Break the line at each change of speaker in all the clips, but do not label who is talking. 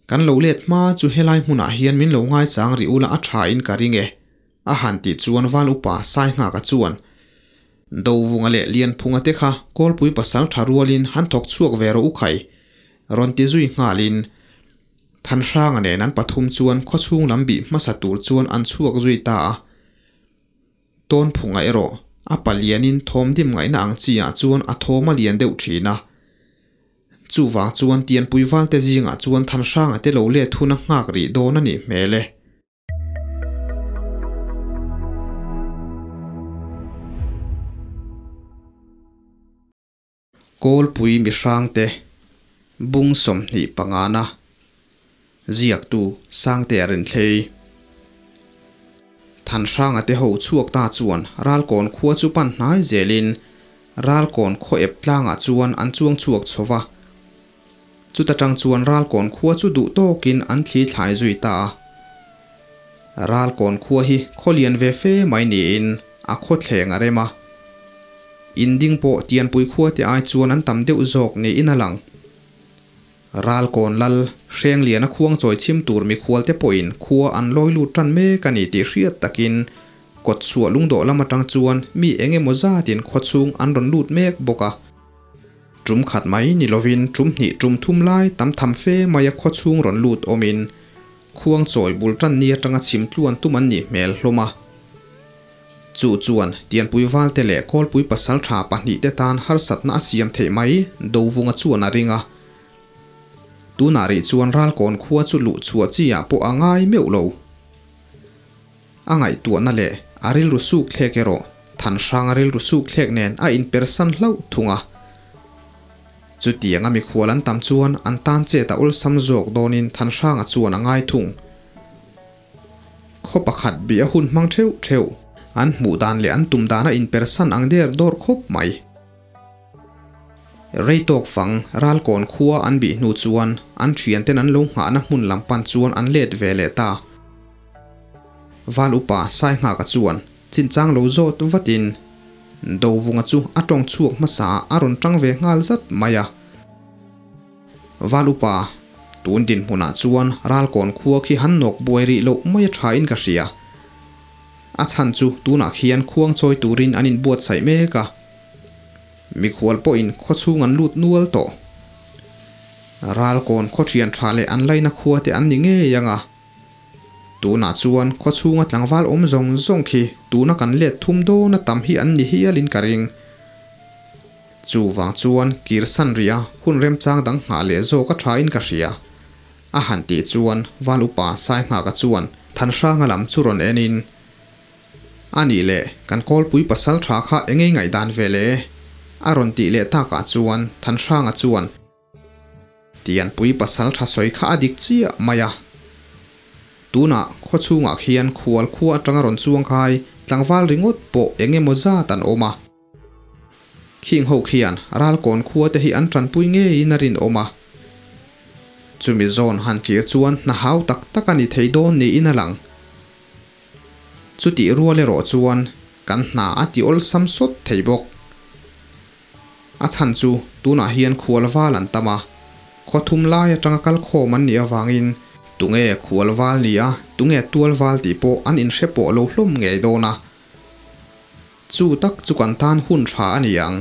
Kan lo let hma chu helai hmunah hian min lo ngaichang rih ula a tha in ka ring e, a han tih chuan Val Upa Sainghaka chuan Dovunga leh Lianphunga te kha Kawlpui pasal tha rualin han thawk chhuak ve rawh u khai, rawn ti zui nghalin Thanhranga nen an pathum chuan khawchhung lam bih hmasa tur chuan an chhuak zui ta a. Tawnphunga erawh a palianin thawmdim ngaihna ang chi ah chuan a thawm a lian deuh thin a. Chuvang chuan Tianpui valte zingah chuan Thanhranga te lo let hun a nghak rih dawn a nih hmel e. Kawlpui mihrangte bung 25 na ziaktu Sangtea Renthlei. Thanhranga te ho chhuak ta chuan Ralkawn khua chu pan hnai zelin Ralkawn khaw ep tlangah chuan an chuang chhuak chho va. Chuta tang chuan Ralkawn khua chu duh tawkin an thli thlai zui ta a. Ralkawn khua hi khaw lian ve fe mai niin a khaw thleng a rem a. In ding pawh Tianpui khua te ai chuan an tam deuh zawk niin a lang. Ralkawn lal Hrengliana khuang chawi chhim tur mikhual te pawhin khua an lawi lut tan mek a ni tih hriat takin kawt chhuah lungdawh lam atang chuan mi eng emaw zatin khaw chhung an rawn lut mek bawk a. Tum khat mai ni lovin tum hnih tum thum lai tam tham fe maia khaw chhung rawn lut awmin khuang chawi bul tan ni atanga chhim tluan tum an nih hmel hlawm a. Chu chuan Tianpui valte leh Kawlpui pasaltha pahnihte tan harsatna a siam theih mai Dovunga chuan a ring a. Tunah rih chuan Ralkawn khua chu luh chhuah chi ah pawh a ngai meuh lo. A ngaihtuahna leh a rilru suk thlek erawh Thanhranga rilru suk thlek nen a inpersan hlauh thung a. Chutiang a mikhual an tam chuan an tan chet a awlsam zawk dawnin Thanhranga chuan a ngai thung. Khaw pakhat bih a hun hmang theuh theuh. An hmuh dan leh an tum dan a inpersan ang der dawr khawp mai. Rei tawk fang Ralkawn khua an bih hnu chuan an thianten an lo nghahna hmun lam pan chuan an let ve leh ta. Val upa Sainghaka chuan chinchang lo zawt vatin Dovunga chu a tawng chhuak hmasa a rawn tang ve nghal zat mai a. Val upa, tun dinhmunah chuan Ralkawn khua khi han nawk buai rih loh mai a tha in ka hria. A chhan chu tunah khian khuang chawi turin an inbuatsaih mek a. Mikhual pawhin khaw chhung an lut nual tawh. Ralkawn khaw thian tha leh an laina khua te an ni ngei ang a. Tunah chuan khaw chhunga tlangval awm zawng zawng khi tuna kan let thum dawn a tam hi an ni hialin ka ring. Chuvang chuan kir san rih a hun remchang dang nghah leh zawk a tha in ka hria. A han tih chuan Val Upa Sainghaka chuan Thanhranga lam chu rawn en in, A nih leh kan Kawlpui pasal tha kha eng ei ngaihdan ve le? A rawn tih leh takah chuan Thanhranga chuan, Tianpui pasal tha sawi kha a dik chiah mai a. Tunah khaw chhungah khian khual khua atanga rawn chuang khai tlangval ringawt pawh eng emaw zat an awm a. Khing ho khian Ralkawn khua te hi an tanpui ngeiin a rinawm a. Chumi zawn han tlir chuan hna hau tak tak a ni thei dawn niin a lang. Chutih rual erawh chuan kan hna a ti awlsam sawt thei bawk. A chhan chu tunah hian khual val an tam a, khaw thum lai atanga kal khawm an nih avangin tunge khual val ni a, tunge tual val tih pawh an inhre pawh lo hlawm ngei dawn a. Chu tak chu kan tan hun tha a ni ang.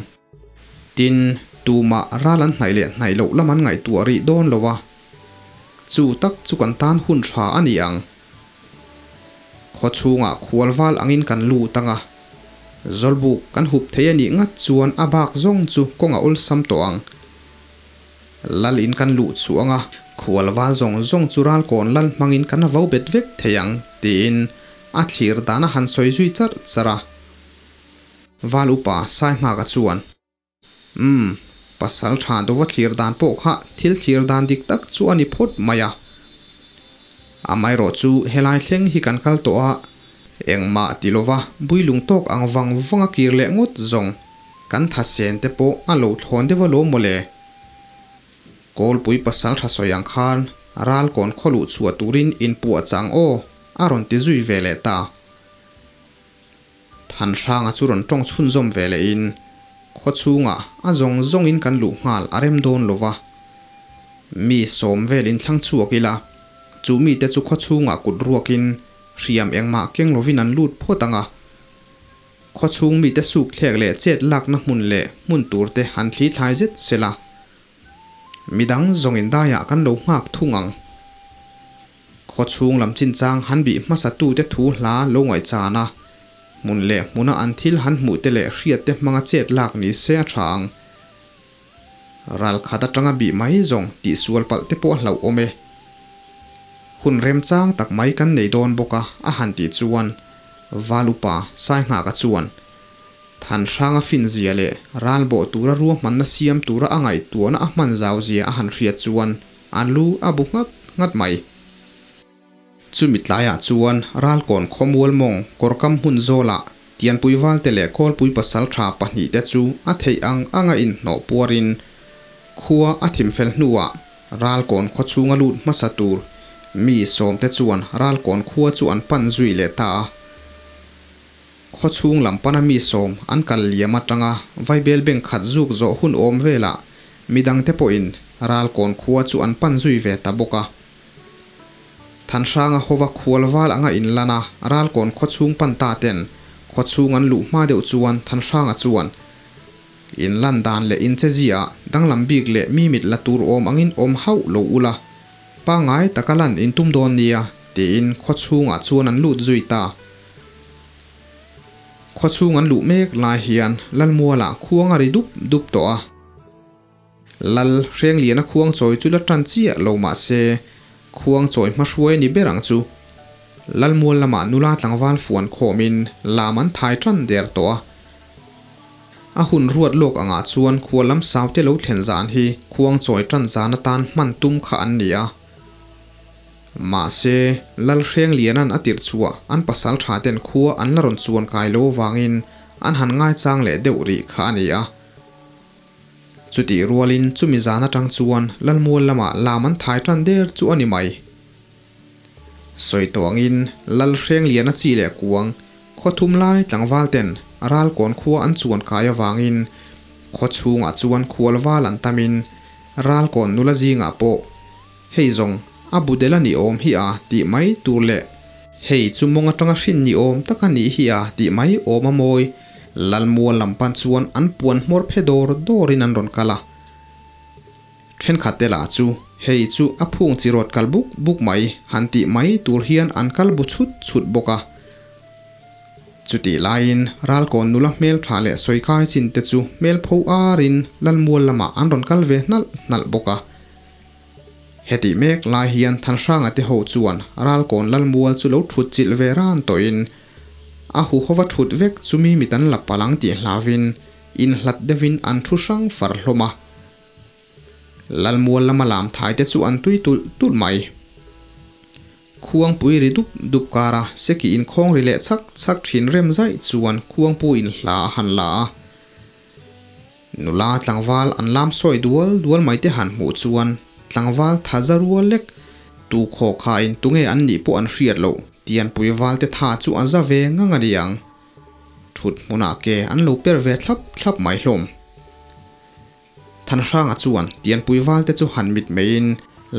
Tin, tumah ral an hnaih leh hnaih loh lam an ngaihtuah rih dawn lo a. Chu tak chu kan tan hun tha a ni ang. Khaw chhungah khual val angin kan lut ang a. Zawlbuk kan hup thei a nih ngat chuan a bak zawng chu kawng a awlsam tawh ang. Lal in kan luh chhuah ang a, khual val zawng zawng chu ralkawn lal hmangin kan vo bet vek thei ang, tiin a thlir dan a han sawi zui charh charh a. Val upa Sainghaka chuan, Umm, pasal tha dova thlir dan pawh kha thil thlir dan dik tak chu a ni phawt mai a. Amaherawh chu helai thleng hi kan kal tawh a, engmah ti lova builung tawk ang vang vang a kir leh ngawt zawng. Kan thasen te pawh a lo thlawn deuh alawm mawle. Kawlpui pasal tha sawi ang khan Ralkawn khaw luh chhuah turin inpuah chang aw a rawn ti zui ve leh ta. Thanhranga chu rawn tawng chhunzawm ve leh in khaw chhungah a zawng zawngin kan luh nghal a rem dawn lo va. Mi sawm vel in thlang chhuak ila, chu mite chu khaw chhungah kut ruakin hriam engmah keng lovin an lut phawt ang a. Khaw chhung mite suk thlek leh chet lakna hmun leh hmun tur te han thli thlai zet sela. Midang zawng in daiah kan lo nghak thung ang. Khaw chhung lam chinchang han bih hmasa tute thu hla lo ngaihchan a, hmun leh hmuna an thil han hmuh te leh hriat te hmanga chet lak ni se a tha ang. Ral khat atanga bih mai zawng tih sual palh te pawh a hlauh awm e. Hun remchang tak mai kan nei dawn bawk a, a han tih chuan Val upa Sainghaka chuan Thanhranga finzia leh ral bawh tura ruahmanna siam tura a ngaihtuahna a hman zau zia a han hriat chuan a lu a bu nghat nghat mai. Chumi tlaiah chuan Ralkawn khawmual mawng kawrkam hmun zawlah Tianpui valte leh Kawlpui pasaltha pahnihte chu a theih ang anga inhnawh puarin khua a thim fel hnuah Ralkawn khaw chhunga lut hmasa tur mi sawmte chuan Ralkawn khua chu an pan zui leh ta a. Khaw chhung lam pana mi sawm an kal liam atanga vaibel beng khat zuk zawh hun awm velah midangte pawhin Ralkawn khua chu an pan zui ve ta bawk a. Thanhranga hova khual val anga inlan a, Ralkawn khaw chhung pan ta ten khaw chhung an luh hma deuh chuan Thanhranga chuan inlan dan leh inche ziah danglam bik leh mi mit la tur awm angin awm hauh lo ula, pangngai taka lan intum dawn nia tiin khaw chhungah chuan an lut zui ta. Khaw chhung an luh mek lai hian Lalmualah khuang a ri dup dup tawh a. Lal Hrengliana khuang chawi chu la tan chiah lo mah se, khuang chawi hmahruai a ni ber ang chu. Lalmual lamah nula tlangval fuan khawmin lam an thai tan der tawh a. A hun ruat lawk angah chuan khua lam saute lo thlen zan hi khuang chawi tan zan atan hman tum kha an ni a. Mahse, Lal Hrengliana'n a tirh chhuah an pasal tha ten khua an la rawn chuan kai lo avangin an han ngaichang leh deuh rih kha a ni a. Chutih rualin chumi zan atang chuan Lalmual lamah lam an thai tan der chu a ni mai. Sawi tawh angin Lal Hrengliana chi leh kuang khaw thum lai tlangval ten Ralkawn khua an chuan kai avangin khaw chhungah chuan khual val an tamin Ralkawn nula zingah pawh hei zawng a bu del a ni awm hi a tih mai tur leh hei chu mawng atanga hrin ni awm tak a nih hi a tih mai awm a mawi. Lalmual lam pan chuan an puan hmawr phe dawr dawrin an rawn kal a. Thenkhat te lah chu hei chu a phung chi rawt kal buk buk mai han tih mai tur hian an kal bu chhut chhut bawk a. Chutih laiin Ralkawn nula hmel tha leh sawikai chin te chu hmel pho arin Lalmual lamah an rawn kal ve hnalh hnalh bawk a. Hetih mek lai hian Thanhranga te ho chuan Ralkawn Lalmual chu lo thut chilh ve ran tawhin a huhova thut vek chumi mit an la palh ang tih hlauvin inhlat deuhin an thu hrang far hlawm a. Lalmual lama lam thai te chu an tui tulh tulh mai. Khuangpui ri dup dup kara seki inkhawng ri leh chhak chhak thin rem zaih chuan Khuangpu in hla a han la a. Nula tlangval an lam sawi dual dual mai te han hmuh chuan tlangval tha za rual lek tu khaw kha in tunge an nih pawh an hriat loh Tianpui val te tha chu a za ve ngang a ni ang. Thut hmunah ke an lo per ve thlap thlap mai hlawm. Thanhranga chuan Tianpui val te chu han mit meiin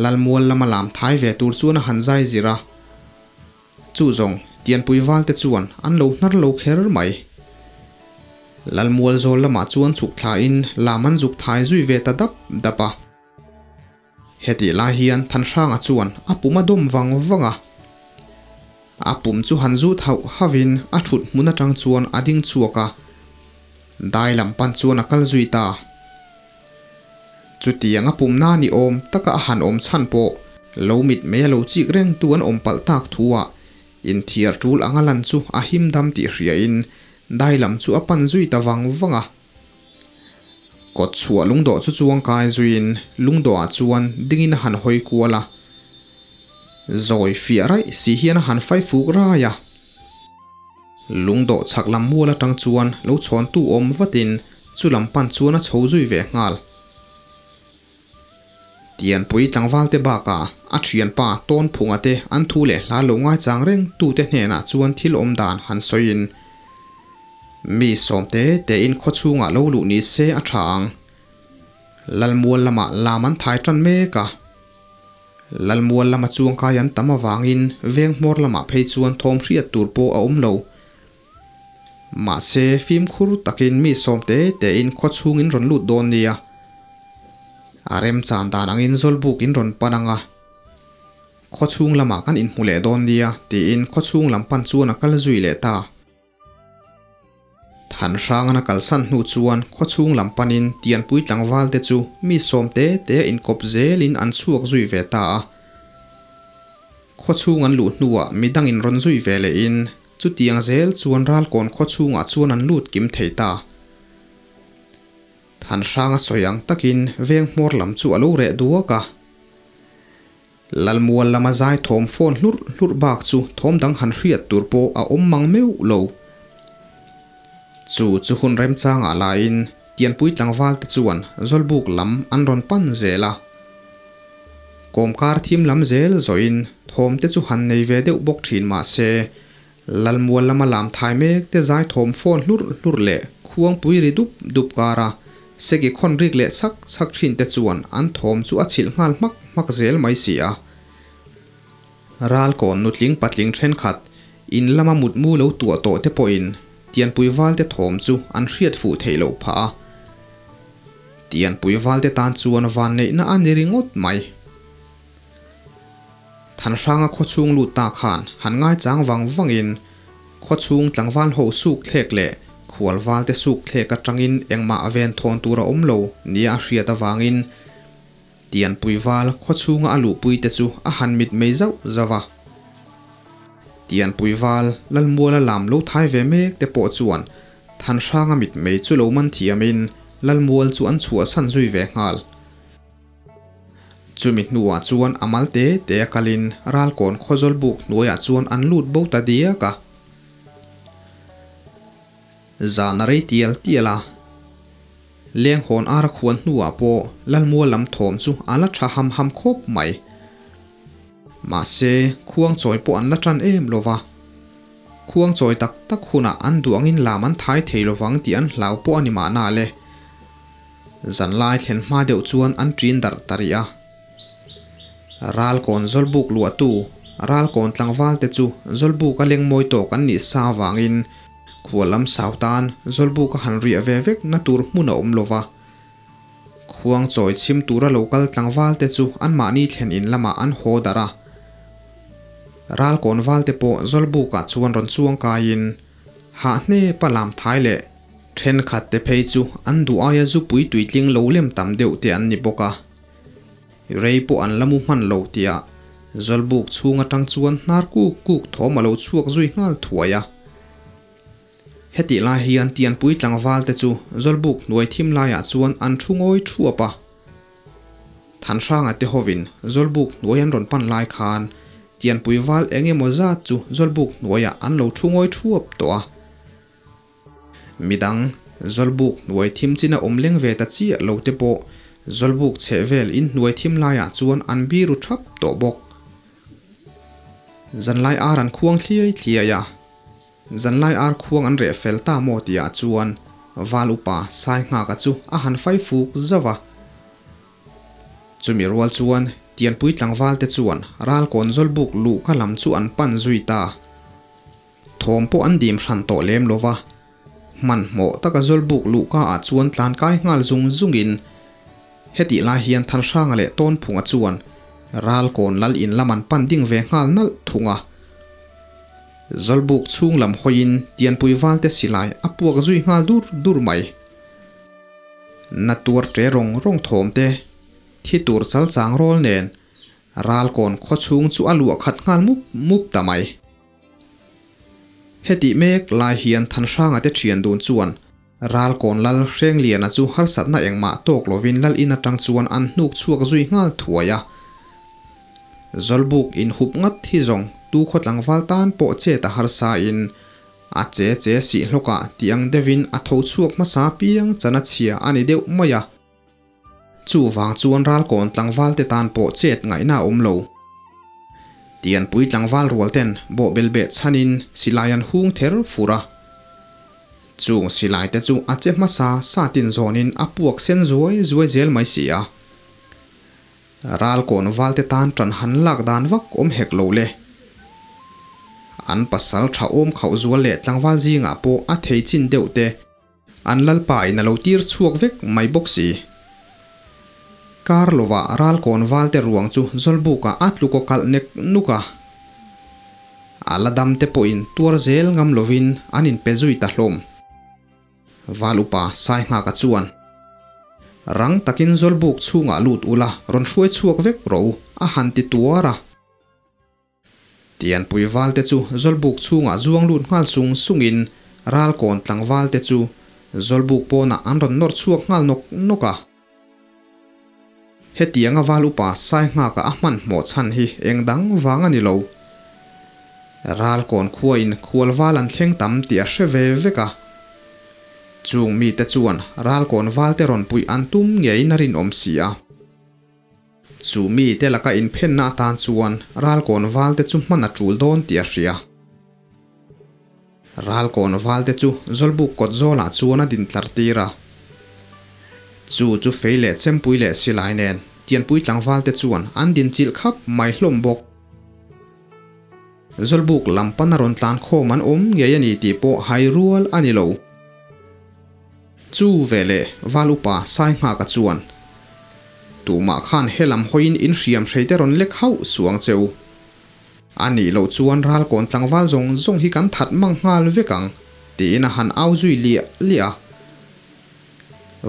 Lalmual lama lam thai ve tur chuan a han zai zir a. Chu zawng Tianpui valte chuan an lo hnar lo kher mai. Lalmual zawl lamah chuan chhuk thlain lam an zuk thai zui ve ta dap dap a. Hetih lai hian Thanhranga chuan a pum a dawm vang vang a. A pum chu han zut hauh hauhin a thut hmun atang chuan a ding chhuak a. Dai lam pan chuan a kal zui ta. Chutiang a pumna ni awm taka a han awm chhan pawh lo mit mei a lo chik reng tu an awm palh tak thu ah inthiar tul anga lan chu a him dam tih hriain dai lam chu a pan zui ta vang vang a. Kawt chhuah lungdawh chu chuang kai zuiin lungdawh ah chuan dingin a han hawi kual a. Zawi fiah raih si hian a han fai fuk rai a. Lungdawh chhak lam mual atang chuan lo chhawntu awm vatin chu lam pan chuan a chho zui ve nghal. Tianpui tlangval te bakah a thianpa Tawnphunga te an thu leh hla lo ngaichang reng tute hnenah chuan thil awm dan han sawiin, Mi sawmte tein khaw chhungah lo luh ni se a tha ang. Lalmual lamah lam an thai tan mek a. Lalmual lama chuangkai an tam avangin veng hmawr lamah phei chuan thawm hriat tur pawh a awm lo. Mahse, fimkhur takin mi sawm te tein khaw chhungin rawn lut dawn nia. A remchan dan angin Zawlbuk in rawn pan ang a. Khaw chhung lamah kan inhmu leh dawn nia tiin khaw chhung lam pan chuan a kal zui leh ta. Than hrangana kalsan hnu chuan khaw chhung lam panin Tianpui tlangval te chu mi sawm te te inkawp zelin an chhuak zui ve ta a. Khaw chhung an luh hnuah midangin rawn zui ve lehin chutiang zel chuan Ralkawn khaw chhungah chuan an lut kim thei ta. Than hranga sawi ang takin veng hmawr lam chu a lo reh duak a. Lalmual lama zai thawm fawn hlurh hlurh bak chu thawm dang han hriat tur pawh a awm mang meuh lo. Chu chu hun remchangah laiin Tianpui tlangval te chuan Zawlbuk lam an rawn pan zel a. Kawmkar thim lam zel zawhin thawm te chu han nei ve deuh bawk thin mah se, Lalmual lama lam thai mek te zai thawm fawn hlurh hlurh leh khuangpui ri dup dup kara seki khawn rik leh chhak chhak thin te chuan an thawm chu a chhilh nghal hmak hmak zel mai si a. Ralkawn nutling patling thenkhat in lama mutmu lo tuah tawh te pawhin Tianpui valte thawm chu an hriat fuh theih loh phah a. Tianpui valte tan chuan vanneihna a ni ringawt mai. Thanhranga khawchhung lut ta khan han ngaichang vang vangin khawchhung tlangval ho suk thlek leh khualval te suk thlek atangin engmah ven thawn tur a awm lo nia a hriat avangin Tianpui val khawchhunga a luhpui te chu a han mit mei zauh zauh a. Tianpui val Lalmuala lam lo thai ve mek te pawh chuan Thanhranga mit mei chu lo man thiamin Lalmual chu an chhuahsan zui ve nghal. Chumi hnuah chuan a mal te te a kalin Ralkawn khawzawl buk hnuaiah chuan an lut bo ta diak a. Zan a rei tial tial a, Lenghawn ar a khuan hnuah pawh Lalmual lam thawm chu a la tha ham ham khawp mai. Mahse, khuangchawi pawh an la tan em lo va. Khuangchawi tak tak hunah an duh angin lam an thai thei lovang tih an hlau pawh a ni mahna le. Zanlai thlen hma deuh chuan an ṭin darh ta rih a. Ralkawn Zawlbuk luahtu Ralkawn tlangvalte chu Zawlbuka lengmawi tawk an nih sa avangin khual lam sau tan Zawlbuka han riah ve vek na tur hmun a awm lo va. Khuangchawi chhim tura lo kal tlangvalte chu anmahni thlen in lamah an haw darh a. Ralkawn valte pawh Zawlbukah chuan rawn chuang kaiin hah hnepa lam thai leh Thenkhat te phei chu an duh aia zupui tuitling lo lem tam deuh te an ni bawk a. Rei pawh an la mu hman lo tia Zawlbuk chhung atang chuan hnar kuk kuk thawm a lo chhuak zui nghal thuai a. Hetih lai hian Tianpui tlangval te chu Zawlbuk hnuai thim laiah chuan an thu ngawi thuap a. Thanhranga te hovin Zawlbuk hnuai an rawn pan lai khan Tianpui val eng emaw zat chu Zawlbuk hnuaiah an lo thu ngawi thuap tawh a. Midang, Zawlbuk hnuai thim china awm leng ve ta chiah lo te pawh Zawlbuk chheh vel in hnuai thim laiah chuan an biru thap tawh bawk. Zanlai ar an khuang thliai thliai a, zanlai ar khuang an reh fel ta maw tihah chuan Val upa Sainghaka chu a han fai fuk zauh a. Chumi rual chuan Tianpui tlangval te chuan Ralkawn Zawlbuk luhka lam chu an pan zui ta. Thawm pawh an dim hran tawh lem lo va, hmanhmawh taka Zawlbuk luhka ah chuan tlan kai nghal zung zungin hetih lai hian Thanhranga leh Tawnphunga chuan Ralkawn lal in lam an pan ding ve nghal nalh thung a. Zawlbuk chhung lam hawiin Tianpui valte silai a puak zui nghal dur dur mai. Na tuar ṭe rawng rawng thawm te, thi tur chal chang rawl nen Ralkawn khawchhung chu a luah khat nghal mup mup ta mai. Hetih mek lai hian Thanhranga te thian dun chuan Ralkawn lal Hrengliana chu harsatna engmah tawk lovin lal in atang chuan an hnuk chhuak zui nghal thuai a. Zawlbuk inhup ngat hi zawng tu khaw tlangval tan pawh chet a harsa in a che che sih hlawkah tih ang deuhin a tho chhuak hmasa piang chan a chhia a ni deuh mai a. Chuvang chuan Ralkawn tlangval te tan pawh chet ngaihna a awm lo. Tianpui tlangval rual ten bawhbel beh chhanin silai an hung ther fur a. Chung silai te chu a che hmasa sa tin zawnin a puak sen zuai zuai zel mai si a. Ralkawn valte tan ṭan han lak dan vak awm hek lo le. An pasal ṭha awm khauh zual leh tlangval zingah pawh a thei chin deuh te an lalpa in a lo tir chhuak vek mai bawk si. Kar lovah Ralkawn valte ruang chu Zawlbukah a tluk aw kalh nek nuk a. A la dam te pawhin tuar zel ngam lovin an inpe zui ta hlawm. Val upa Sainghaka chuan, Rang takin Zawlbuk chhungah lut ula, rawn hruai chhuak vek rawh u, a han ti tuar a. Tianpui valte chu Zawlbuk chhungah zuang lut nghal sung sungin Ralkawn tlangvalte chu Zawlbuk pawnah an rawn nawr chhuak nghal nawk nawk a. Hetianga val upa Sainghaka a hmanhmawh chhan hi eng dang vang a ni lo. Ralkawn khuain khualval an thleng tam tih a hre ve vek a. Chung mite chuan Ralkawn valte rawn puih an tum ngeiin a rinawm si a. Chu mite laka inphenna atan chuan Ralkawn valte chu hman a tul dawn tih a hria. Ralkawn valte chu Zawlbuk kawt zawlah chuan a din tlar tir a. Chu chu fei leh chempui leh silai nen Tianpui tlangvalte chuan an din chilh khap mai hlawm bawk. Zawlbuk lam pana rawn tlan khawm an awm ngei a ni tih pawh hai rual a ni lo. Chu veleh Val upa Sainghaka chuan, Tumah khan he lam hawiin in hriam hreite rawn lek hauh suang che u. A nih loh chuan ralkawn tlangval zawng zawng hi kan that mang nghal vek ang, tiin a han au zui liah liah a.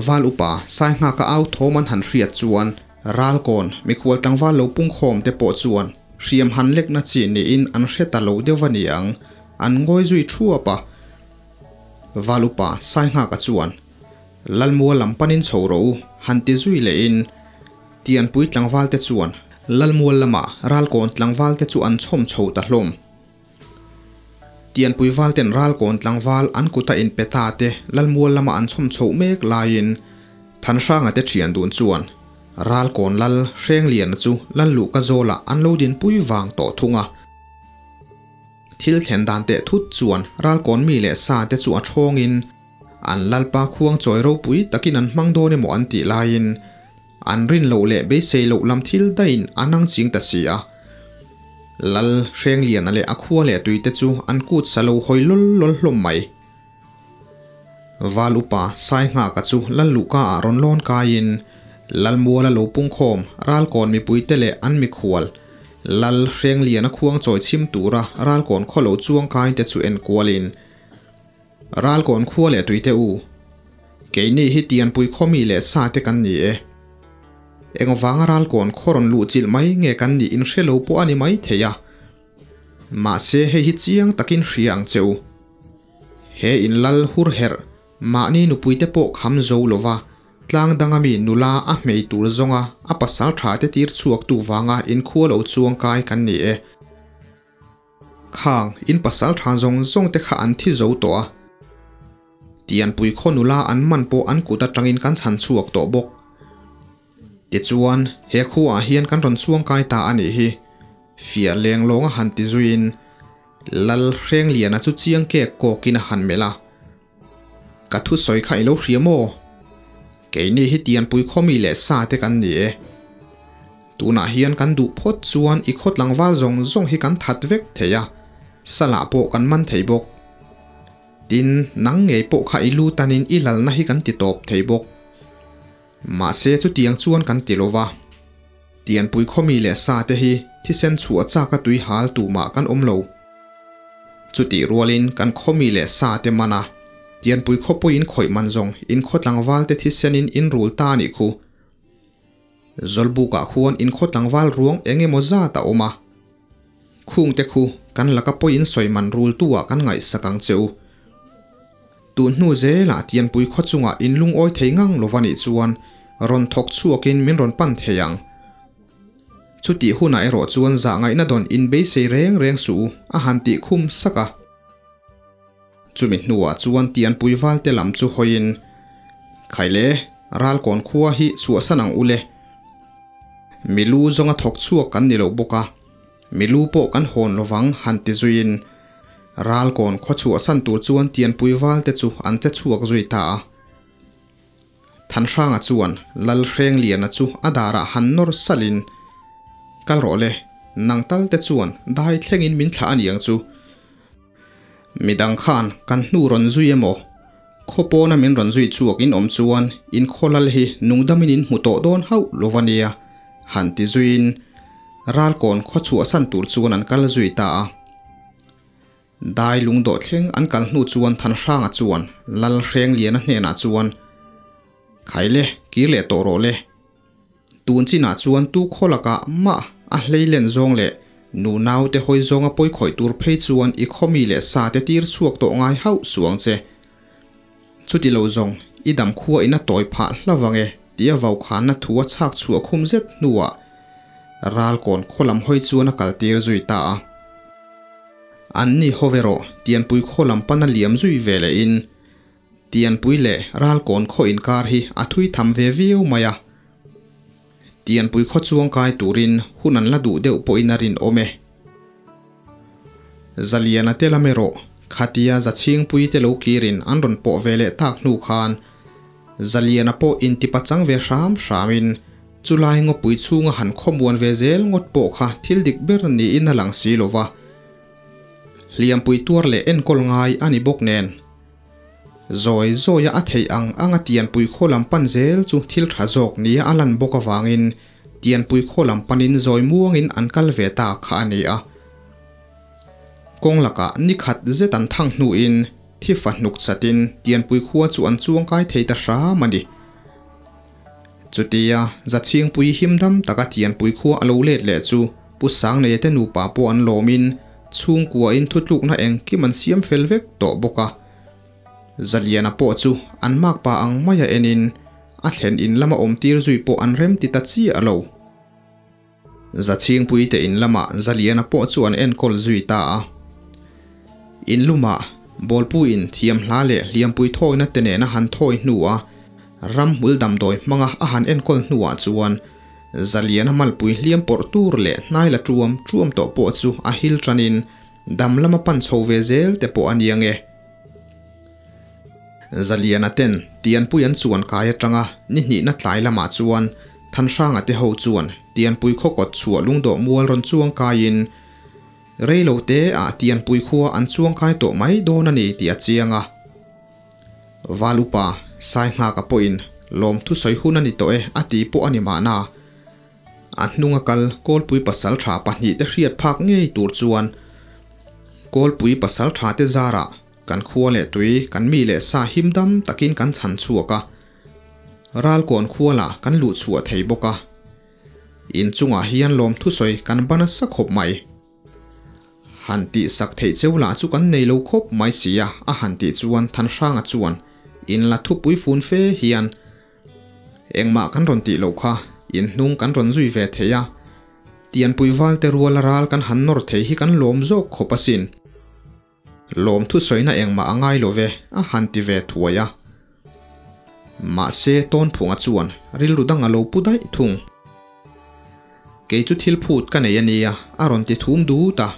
Val upa Sainghaka au thawm an han hriat chuan ralkawn mikhual tlangval lo pungkhawm te pawh chuan hriam han lekna chi niin an hre ta lo deuh a ni ang, an ngawi zui thuap a. Val upa Sainghaka chuan, Lalmual lam panin chho rawh u, han ti zui lehin, Tianpui tlangvalte chuan Lalmual lama Ralkawn tlangvalte chu an chhawm chho ta hlawm. Tianpui valten Ralkawn tlangval an kuta inpe ta te Lalmual lama an chhawm chhoh mek laiin Thanhranga te thian dun chuan Ralkawn Lal Hrengliana chu Lal Luhka zawlah an lo dinpui vang tawh thung a. Thil thlen dan teh thut chuan Ralkawn mi leh sa te chu a thawngin An Lalpa khuang chawi ropui takin an hmang dawn emaw an tih laiin an rin loh leh beisei loh lam thil daihin an ang ching ta si a. Lal Hrengliana leh a khua leh tuite chu an kut sa lo hawi lawl lawl hlawm mai. Val upa Sainghaka chu Lal Luhka ah rawn lawn kaiin Lalmuala lo pungkhawm Ralkawn mipuite leh an mikhual Lal Hrengliana khuang chawi chhim tura Ralkawn khaw lo chuang kaite chu enkualin Ralkawn khua leh tuite u. Keini hi Tianpui khawmi leh sa te kan ni e. Engvanga Ralkawn khaw rawn luh chilh mai nge kan nih in hre lo pawh a ni mai thei a. Mahse hei hi chiang takin hria ang che u. He in lal hur herh mahni nupuite pawh kham zo lova tlang danga mi nula a hmei tur zawnga a pasal tha te tir chhuak tu vanga in khua lo chuang kai kan ni e. Khang, in pasal tha zawng zawng te kha an thi zo tawh a. Tianpui khaw nula an man pawh an kut atangin kan chhan chhuak tawh bawk. Tichuan, he khuaah hian kan rawn chhuang kai ta a nih hi. Fiah leng lawng a han ti zuiin, Lal Hrengliana chu chiang kek kawkin a han melh a. Ka thusawi kha i lo hria maw? Keini hi Tianpui khawmi leh sa te kan ni e. Tunah hian kan duh phawt chuan i khaw tlangval zawng zawng hi kan that vek thei a, salah pawh kan man thei bawk. Tin, nang ngei pawh kha i lu tanin i lalna hi kan ti tawp thei bawk. Mahse chutiang chuan kan ti lo va. Tianpui khawmi leh sa te hi thisen chhuah chak a tui hal tumah kan awm lo. Chutih rualin kan khawmi leh sa te man a, Tianpui khawpuiin khawih man zawng in khaw tlangval te thisenin in rul ta a nih khu. Zawlbukah khuan in khaw tlangval ruang eng emaw zat a awm a. Khungte khu kan laka pawiin sawi man rultu ah kan ngaihsak ang che u. Tun hnu zelah Tianpui khaw chungah in lungawi thei ngang lova nih chuan rawn thawk chhuakin min rawn pan thei ang. Chutih hunah erawh chuan zah ngaihna dawn in beisei reng reng suh u a han tih khum sak a. Chumi hnuah chuan Tianpui valte lam chu hawiin, Khaile, Ralkawn khua hi chhuahsan ang u le. Milu zawnga thawk chhuak kan ni lo bawk a, milu pawh kan hawn lovang han ti zuiin. Ralkawn khaw chhuahsan tur chuan Tianpui val te chu an che chhuak zui ta a. Thanhranga chuan Lalhrengliana chu a darah han nawr salhin, Kal rawh le, nang tal te chuan dai thlengin min thlah a niang chu. Midang khan kan hnu rawn zui emaw? Khaw pawna min rawn zui chhuak in awm chuan in khaw lal hi nungdamin in hmu tawh dawn hauh lo va nia, han ti zuiin Ralkawn khaw chhuahsan tur chuan an kal zui ta a. Dai lungdawh thleng an kal hnu chuan Thanhranga chuan Lalhrengliana hnenah chuan, Khaile, kir leh tawh rawh le. Tun chinah chuan tu khaw lakah mah a hleilen zawng leh nu naute hawi zawnga pawi khawih tur phei chuan i khawmi leh sa te tir chhuak tawh ngai hauh suang che. Chuti lo zawng i dam khua in a tawi phah hla vang e tia vaukhanna thu a chhak chhuah khum zet hnuah Ralkawn khaw lam hawi chuan a kal tir zui ta a. Anni haw ve rawh Tianpui khaw lam pana liam zui ve lehin Tianpui leh Ralkawn khaw inkar hi a thui tham ve viau mai a. Tianpui khaw chuang kai turin hun an la duh deuh pawhin a rinawm e. Zaliana te lam erawh khatia Zachhingpui te lo kirin an rawn pawh ve leh tak hnu khan Zaliana pawh intipa chang ve hram hramin chulai ngawpui chhunga han khawmuan ve zel ngawt pawh kha thil dik ber niin a lang si lova. Hliampui tuar leh enkawl ngai a ni bawk nen. Zawi zawia a theih ang anga Tianpui khaw lam pan zel chu thil tha zawk nia a lan bawk avangin Tianpui khaw lam panin zawi muangin an kal ve ta kha a ni a. Kawng lakah ni khat zet an thang hnuin thi fa hnuk chatin Tianpui khua chu an chuangkai thei ta hram a ni. Chutia Zachhingpui himdam taka Tianpui khua a lo let leh chu Pu Sangneia te nupa pawh an lawmin chhungkuain thutlukna engkim an siam fel vek tawh bawk a. Zaliana pawh chu an makpa ang maia enin a thlen in lama awmtir zui pawh an rem ti ta chiah lo. Zachhingpui te in lamah Zaliana pawh chu an enkawl zui ta a. In lumah Bawlpuiin thiam hla leh hliampui thawina te nena han thawi hnua ramhmul damdawi hmanga a han enkawl hnuah chuan Zaliana malpui hliam pawrh tur leh hnai la tuam tuam tawh pawh chu a hil tanin dam lama pan chho ve zel te pawh a ni ange. Zaliana ten Tianpui an chuan kai atanga ni hnihna tlai lamah chuan Thanhranga te ho chuan Tianpui khaw kawt chhuah lungdawh mual rawn chuang kaiin reilo te ah Tianpui khua an chuang kai tawh mai dawn a ni tih a chiang a. Val upa Sainghaka pawhin lawmthu sawi hun a ni tawh e a ti pawh a ni mahna. A hnunga kal Kawlpui pasaltha pahnihte hriat phak ngei tur chuan Kawlpui pasalthate zarah kan khua leh tui kan mi leh sa him dam takin kan chhan chhuak a, Ralkawn khua lah kan luh chhuah thei bawk a. Inchungah hian lawmthu sawi kan ban nasa khawp mai. Han tih sak theih cheu lah chu kan nei lo khawp mai si a, a han tih chuan Thanhranga chuan in la thupui fun fe hian engmah kan rawn tih loh kha, in hnung kan rawn zui ve thei a, Tianpui valte ruala ral kan han nawr thei hi kan lawm zawk khawp asin. Lawmthu sawina engmah a ngai lo ve, a han ti ve thuai a. Mahse, Tawnphunga chuan rilru dang a lo pu daih thung. Kei chu thil phut ka nei a nia, a rawn ti thum dut a.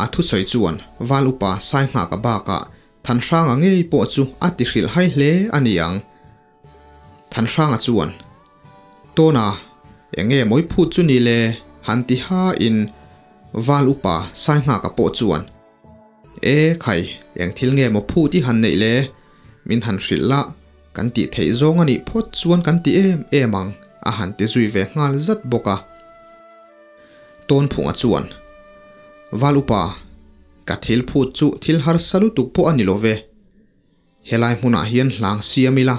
A thusawi chuan Val upa Sainghaka bakah Thanhranga ngei pawh chu a ti hrilh hai hle a ni ang. Thanhranga chuan, Tawna, eng nge mawi phut chu ni le? han ti hain Val upa Sainghaka pawh chuan, E khai, eng thil nge maw phut i han neih le? Min han hrilh la, kan tih theih zawng a nih phawt chuan kan ti em em ang, a han ti zui ve nghal zat bawk a. Tawnphunga chuan, Val upa, ka thil phut chu thil harsa lutuk pawh a ni lo ve. Helai hmunah hian hlang siam ila,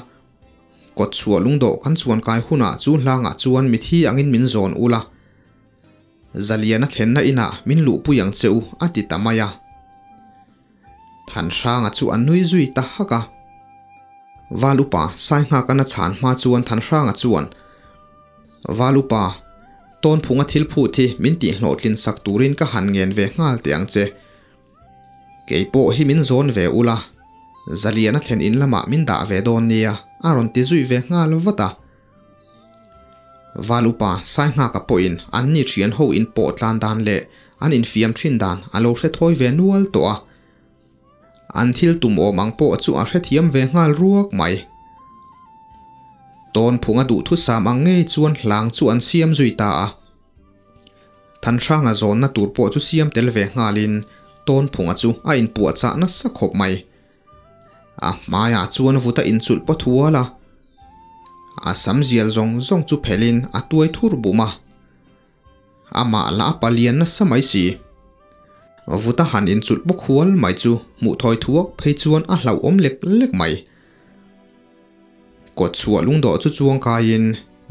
kawt chhuah lungdawh kan chuan kai hunah chu hlangah chuan mithi angin min zawn ula, Zaliana thlenna inah min luhpui ang che u a ti ta mai a. Thanhranga chu a nui zui ta hak a. Val upa Sainghakana chhan hma chuan Thanhranga chuan, Val upa, Tawnphunga thil phut hi min tihhlawhtlin sak turin ka han ngen ve nghal teh ang che. Kei pawh hi min zawn ve ula, Zaliana thlen in lamah min dah ve dawn nia, a rawn ti zui ve nghal vat a. Val upa Sainghaka pawhin an ni thian ho in pawh tlan dan leh an infiam thin dan a lo hre thawi ve nual tawh a. An thil tum awm ang pawh chu a hrethiam ve nghal ruak mai. Tawn phunga duhthusam ang ngei chuan hlang chu an siam zui ta a. Thanhranga zawnna tur pawh chu siam tel ve nghalin Tawnphunga chu a inpuahchah nasa khawp mai. A hmaiah chuan vut a inchulh paw thual a, a sam zial zawng zawng chu phelhin a tuai thur bum a. Amah lah a palian nasa mai si. Vut a han inchulh paw khual mai chu hmuh thawi thuak phei chuan a hlauhawm lek lek mai. Kawtchhuah lungdawh chu chuang kaiin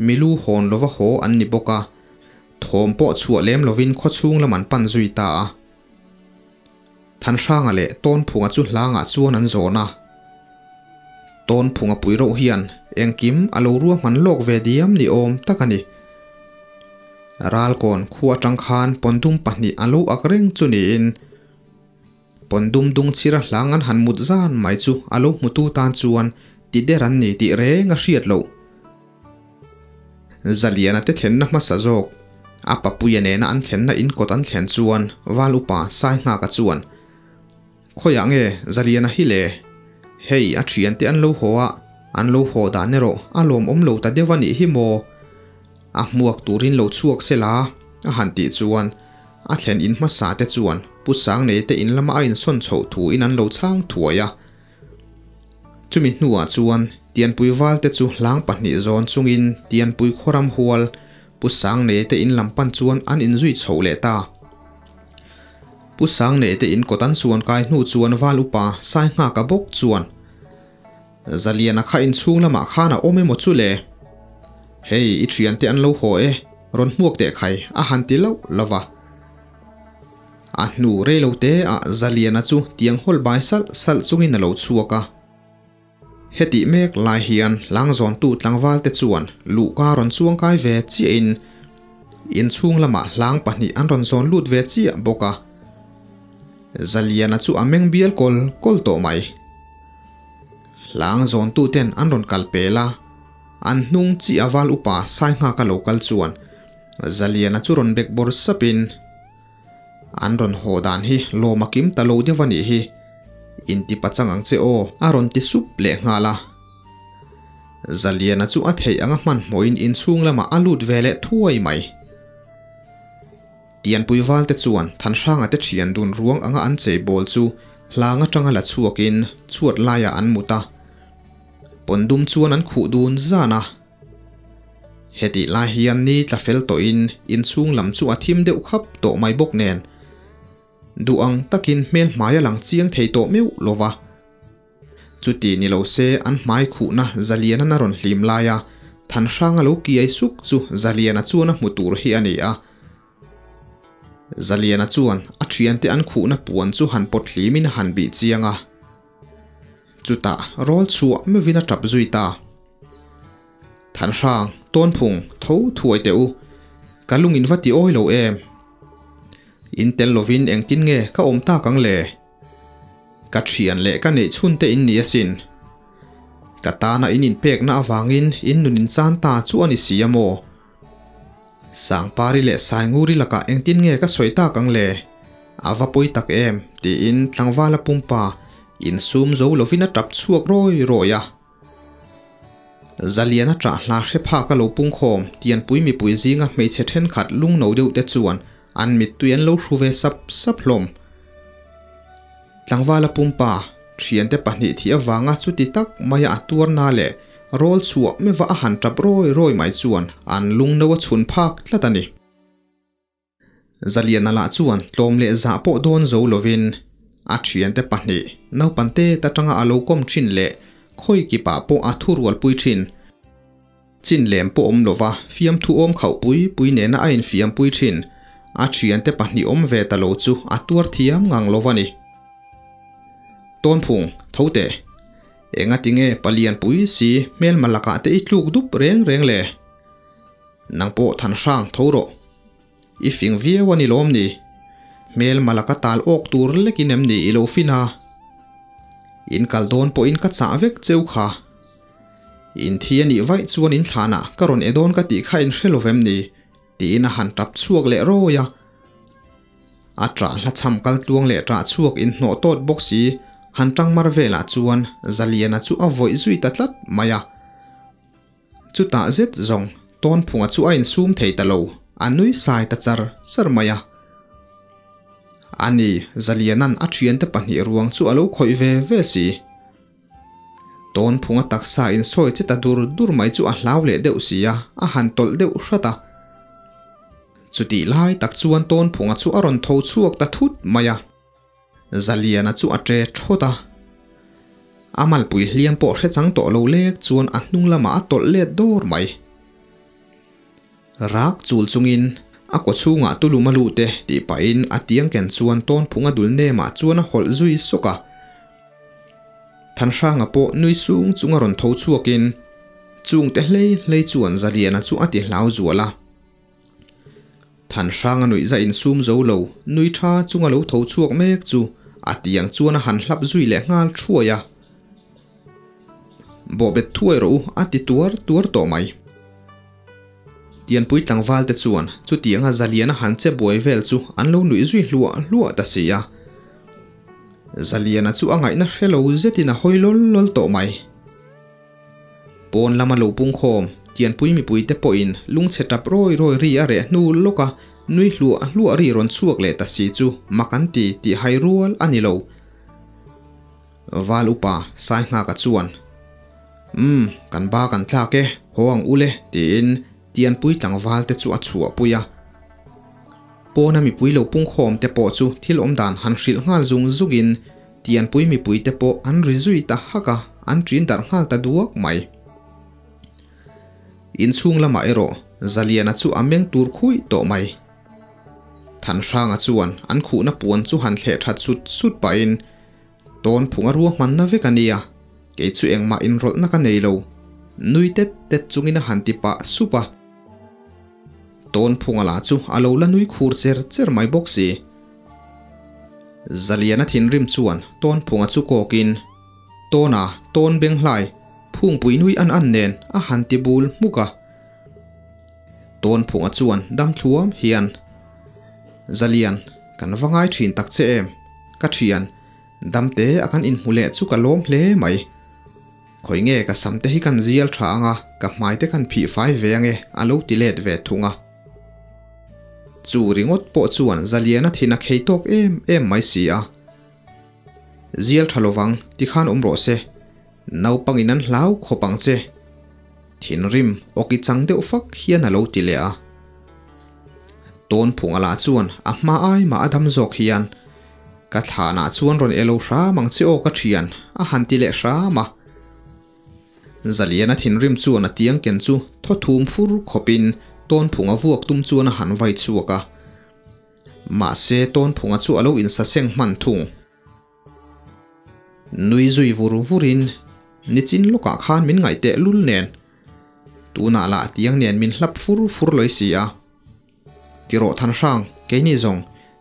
milu hawn lova haw an ni bawk a, thawm pawh chhuah lem lovin khawchhung lam an pan zui ta a. Thanhranga leh Tawnphunga chu hlangah chuan an zawn a. Tawnphunga pui reuh hian engkim a lo ruahman lawk ve diam ni awm tak a ni. Ralkawn khua atang khan pawndum pahnih a lo ak reng chu niin Pawndum dung chhira hlang an han mut zan mai chu a lo hmutu tan chuan ti der an ni tih reng a hriat loh. Zaliana te thlenna hmasa zawk, a papuia nena an thlenna in kawt an thlen chuan Val upa Sainghaka chuan, Khawiah nge Zaliana hi le? Hei a thiante an lo haw a, an lo haw dan erawh a lawmawm lo ta deuh a nih hi maw? A hmuak turin lo chhuak se la, a han tih chuan a thlen in hmasa te chuan Pu Sangnei te in lama a insawn chhoh thu in an lo chhang thuai a. Chumi hnuah chuan Tianpui val te chu hlang pahnih zawn chungin Tianpui khawram hual Pu Sangnei te in lam pan chuan an inzui chho leh ta. Pu Sangnei te in kawt an chuan kai hnu chuan val upa Sainghaka bawk chuan Zaliana kha inchhung lamah khan a awm emaw chu le? Hei, i thiante an lo haw e, rawn hmuak teh khai, a han ti lauh lauh va. A hnu rei lo te ah Zaliana chu tiang hawl bai salh salh chungin a lo chhuak a. Hetih mek lai hian hlangzawntu tlangval te chuan luhka rawn chuangkai ve chiahin inchhung lamah hlang pahnih an rawn zawn lut ve chiah bawk a. Zaliana chu a meng bial kawl kawl tawh mai. Hlang zawntu ten an rawn kal pel a, an hnung chi a val upa Sainghaka lo kal chuan Zaliana chu rawn bek bawr sapin, An rawn haw dan hi lawm a kim ta lo deuh a nih hi, inti pachang ang che aw a rawn ti sup leh nghal a. Zaliana chu a theih anga hmanhmawhin inchhung lamah a lut ve leh thuai mai. Tianpui valte chuan Thanhranga te thian dun ruang anga an chei bawl chu hlang atanga la chhuakin chhuat laiah an mut a, pawndum chuan an khuh dun zan a. Hetih lai hian ni tla fel tawhin inchhung lam chu a thim deuh khap tawh mai bawk nen, duh ang takin hmel hmai a lang chiang thei tawh meuh lo va. Chuti ni lo se an hmai khuhna Zaliana rawn hlim laia Thanhranga lo kiai suk chu Zaliana chuan a hmu tur hi a ni a. Zaliana chuan a thiante an khuhna puan chu han pawt hlimin a han bih chiang a. Chutah rawl chhuah meuhin a tap zui ta. Thanhrang, Tawnphung, tho thuai teh u. Ka lung in va ti awi lo em? In tel lovin engtin nge ka awm tak ang le? Ka thian leh ka neih chhun te in ni asin. Ka tana in inpekna avangin in nun in chan ta chu a ni si a maw? Sangpari leh Sainguri lakah engtin nge ka sawi tak ang le? A va pawi tak em? tiin tlangvala pumpa insum zo lovin a tap chhuak rawi rawi a. Zaliana ṭah hla hre phak a lo pungkhawm Tianpui mipui zinga hmeichhe ṭhenkhat lungno deuh te chuan an mittui an lo hru ve sap sap hlawm. Tlangvala pumpa, ṭhiante pahnih thih avanga chuti tak maia a tuarna leh rawl chhuah meuha a han ṭap rawi rawi mai chuan an lungno a chhun phak tlat a ni. Zaliana lah chuan tlawm leh zah pawh dawn zo lovin a thiante pahnih naupangte ta tanga a lo kawm thin leh khawi kipah pawh a thu rualpui thin. Chin lem pawh awm lova fiamthu awm khauh pui pui nena a infiampui thin. A thiante pahnih awm ve ta lo chu a tuar thiam ngang lo a ni. Tawnphung, tho teh. Engati nge palian pui si hmelma lakah te i tluk dup reng reng le? Nang pawh Thanhrang tho rawh. I fing viau a ni lawm ni? Hmel malaka tal awk tur lekin em ni i lo fin a? In kal dawn pawhin ka chah vek cheu kha. In thi a nih vaih chuan in thlanah ka rawn e dawn ka tih kha in hre lo vem ni? tiin a han tap chhuak leh rawi a. A ṭah hla chham kal tluang leh ṭah chhuak inhnawh tawt bawk si han ṭang mar velah chuan Zaliana chu a vawih zui ta tlat mai a. Chutah zet zawng Tawnphunga chu a insum thei ta lo, a nui sai ta char char mai a. Ani, Zaliana'n a ṭhiante pahnih ruang chu a lo khawih ve ve si. Tawnphunga taksa insawi che ta dur dur mai chu a hlau leh deuh si a, a han tawlh deuh hrat a. Chutih lai tak chuan Tawnphunga chu a rawn tho chhuak ta thut mai a. Zaliana chu a ṭe ṭhawt a. A malpui hliam pawh hre chang tawh lo lek chuan a hnung lamah a tawlh let dawr mai. Rak chul chungin a kaw chhungah tulum a lut e tih pahin a tiang ken chuan Tawnphunga dul nemah chuan a hawlh zui sawk a. Thanhranga pawh nui sung chunga rawn tho chhuakin chungte hlei hlei chuan Zaliana chu a ti hlau zual a. Thanhranga nuih za insum zo lo, nui tha chunga lo tho chhuak mek chu a tiang chuan a han hlap zui leh nghal thuai a. Bawhbet thuai rawh u a ti tuar tuar tawh mai. Tianpui tlangval te chuan chutianga Zaliana han che buai vel chu an lo nuih zui hluah hluah ta si a. Zaliana chu a ngaihna hre lo zetin a hawi lawl lawl tawh mai. Pawn lama lo pungkhawm Tianpui mipuite pawhin lungchhe tap rawi rawi ri a reh hnu lawk a, nui hluah hluah ri rawn chhuak leh ta si chu mak an ti tih hai rual a ni lo. Val upa Sainghaka chuan, Umm, kan ba kan tlak e, haw ang ule, tiin Tianpui tlangval te chu a chhuahpui a. Pawna mipui lo pungkhawm te pawh chu thil awm dan han hrilh nghal zung zungin Tianpui mipui te pawh an ri zui ta hak a, an ṭin darh nghal ta duak mai. Inchhung lamah erawh Zaliana chu a meng tur khuih tawh mai. Thanhranga chuan an khuhna puan chu han thleh that sut sut pahin, Tawnphunga ruahmanna vek a nia, kei chu engmah inrawlhna ka nei lo, nui tet tet chungin a han ti pah sup a. Tawnphunga lah chu a lo la nui khur cher cher mai bawk si. Zaliana thinrim chuan Tawnphunga chu kawkin, Tawna, tawn beng hlai, phungpui nui an an nen a han ti bul hmuk a. Tawnphunga chuan dam thluam hian, Zalian, kan va ngai thin tak che em? Ka thian, damte a kan inhmu leh chu ka lawm hle mai. Khawi nge ka sam te hi kan zial tha ang a, ka hmai te kan phih fai ve ange a lo ti let ve thung a. Chu ringawt pawh chuan Zaliana thin a khei tawk em em mai si a. Zial tha lovang tikhan awm rawh se, naupangin an hlau khawp ang che. Thinrim awki chang deuh fak hian a lo ti leh a. Tawnphunga lah chuan a hma ai mah a dam zawk hian, Ka thlanah chuan rawn elo hram ang che aw ka thian, a han ti leh hram a. Zaliana thinrim chuan a tiang ken chu thaw thum fur khawpin Tawnphunga vuak tum chuan a han vai chhuak a. Mahse Tawnphunga chu a lo insaseng hman thung. Nui zui vur vurin, Nichin lawkah khan min ngaih teh lul nen. Tunah lah tiang nen min hlap fur fur lawi si a. Tirawh Thanhrang, keini zawng,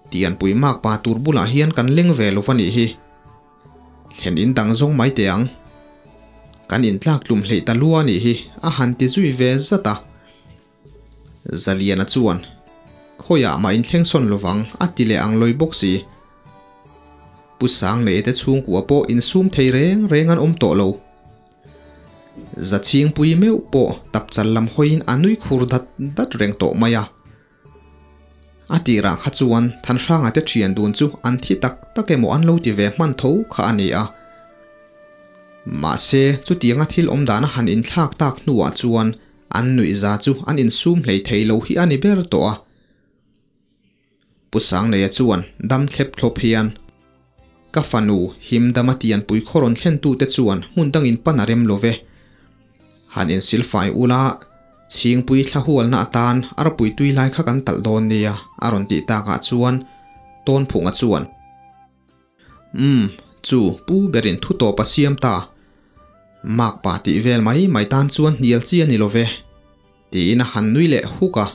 Tianpui mak pa tur bulah hian kan leng ve lo va nih hi. Thlen in dang zawng mai teh ang. Kan intlak tlum hleih ta lua nih hi, a han ti zui ve zat a. Zaliana chuan, Khawiah mah inthleng sawn lovang, a ti leh ang lawi bawk si. Pu Sanglei te chhungkua pawh insum thei reng reng an awm tawh lo. Zachhingpui meuh pawh tapchal lam hawiin a nui khur dat dat reng tawh mai a. A tirah kha chuan Thanhranga te thian dun chu an thi tak tak emaw an lo ti ve hman tho kha a ni a. Mahse, chutianga thil awm dana han inthlak tak hnuah chuan an nuihza chu an insum hlei thei lo hi a ni ber tawh a. Pu Sangneia chuan dam thlep thlawp hian, Ka fanu, himdama tianpui khaw rawn thlentute chuan hmun dangin pan a rem lo ve. Han insilfai ula, Chhingpui thla hualna atan arpui tui lai kha kan talh dawn nia, a rawn tih takah chuan Tawnphunga chuan, Umm, chu pu berin thu tawp a siam ta. Makpa tih vel mai mai tan chuan hnial chi a ni lo ve. Tiin a han nui leh huk a.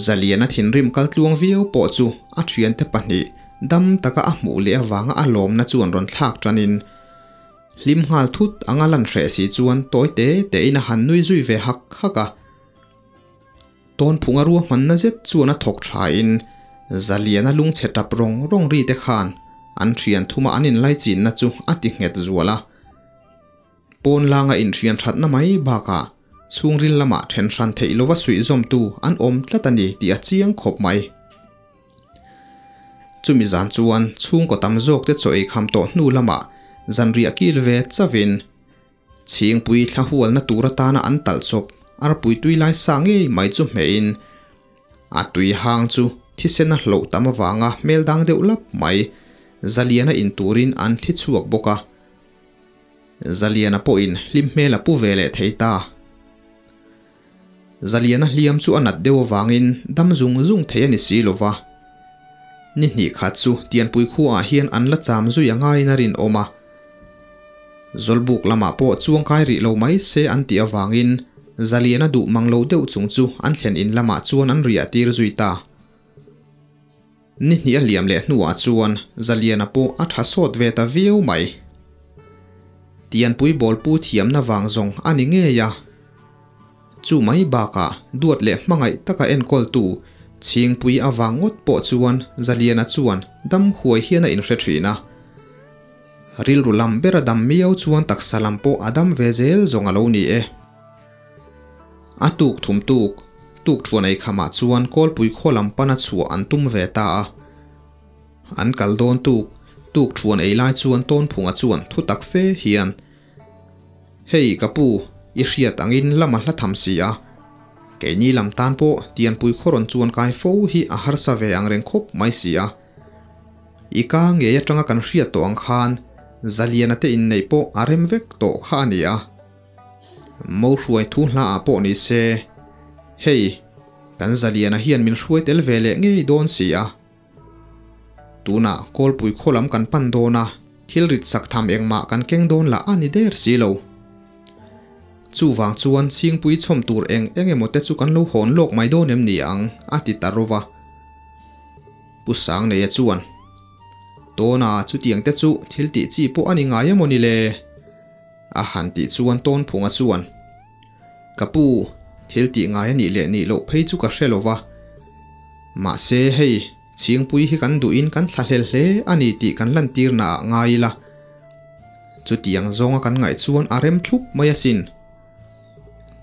Zaliana thinrim kal tluang viau pawh chu a thiante pahnih dam taka a hmuh leh avanga a lawmna chuan rawn thlak tanin hlim nghal thut anga lan hreh si chuan tawi te tein a han nui zui ve hak hak a. Tawnphunga ruahmanna zet chuan a thawk thain Zaliana lungchhe tap rawng rawng ri te khan an thian thuma an inlaichinna chu a ti nghet zual a. Pawn langa inthian thatna mai bakah chhungril lamah then hran theih lova suihzawmtu an awm tlat a ni tih a chiang khawp mai. Chumi zan chuan chhungkaw tam zawk te chaw ei kham tawh hnu lamah zanriah kil ve chauhin Chhingpui thla hualna tur atana an talh chawp arpui tui lai sa ngei mai chu hmehin a tui hang chu thisen a hloh tam avanga hmel dang deuh lap mai Zaliana in turin an thli chhuak bawk a. Zaliana pawhin hlim hmel a pu ve leh thei ta. Zaliana hliam chu a nat deuh avangin dam zung zung thei a ni si lo va. Ni hnih khat chu Tianpui khuaah hian an la cham zui a ngaiin a rinawm a. Zawlbuk lamah pawh chuangkai rih lo mai se an tih avangin Zaliana duh mang lo deuh chung chu an thlen in lamah chuan an riah tir zui ta. Ni hnih a liam leh hnuah chuan Zaliana pawh a tha sawt ve ta viau mai. Tianpui bawlpu thiamna vang zawng a ni ngei a. Chu mai bakah duat leh hmangaih taka enkawltu Chhingpui avang ngawt pawh chuan Zaliana chuan dam huai hian a inhre thin a. Rilru lam bera dam miau chuan taksa lam pawh a dam ve zel zawng a lo ni e. A tuk thum tuk tuk thuan ei khamah chuan Kawlpui khaw lam pana chhuah an tum ve ta a. An kal dawn tuk tuk thuan ei lai chuan Tawnphunga chuan thu tak fe hian, Hei ka pu, i hriat angin lam a hla tham si a. Keini lam tan pawh Tianpui khaw rawn chuan kai fo hi a harsa ve ang reng khawp mai si a. I ka ngei atanga kan hriat tawh ang khan Zaliana te inneih pawh a rem vek tawh kha a ni a. Mo hruai thu hla ah pawh ni se, hei, kan Zaliana hian min hruai tel ve leh ngei dawn si a. Tunah Kawlpui khaw lam kan pan dawn a, thil rit sak tham engmah kan keng dawn lah a ni der si lo. Chuvang chuan Chhingpui chhawm tur eng eng emaw te chu kan lo hawn lawk mai dawn em ni ang, a ti ta ro va. Pu Sangneia chuan, Tawna chutiang te chu thil tih chi pawh a ni ngai emaw ni le? A han tih chuan Tawnphunga chuan, Ka pu, thil tih ngai a nih leh nih loh phei chu ka hre lo va. Mahse, hei, Chhingpui hi kan duhin kan thlahlel hle a ni tih kan lantirna ah ngai ila. Chutiang zawnga kan ngaih chuan a rem thlup mai asin.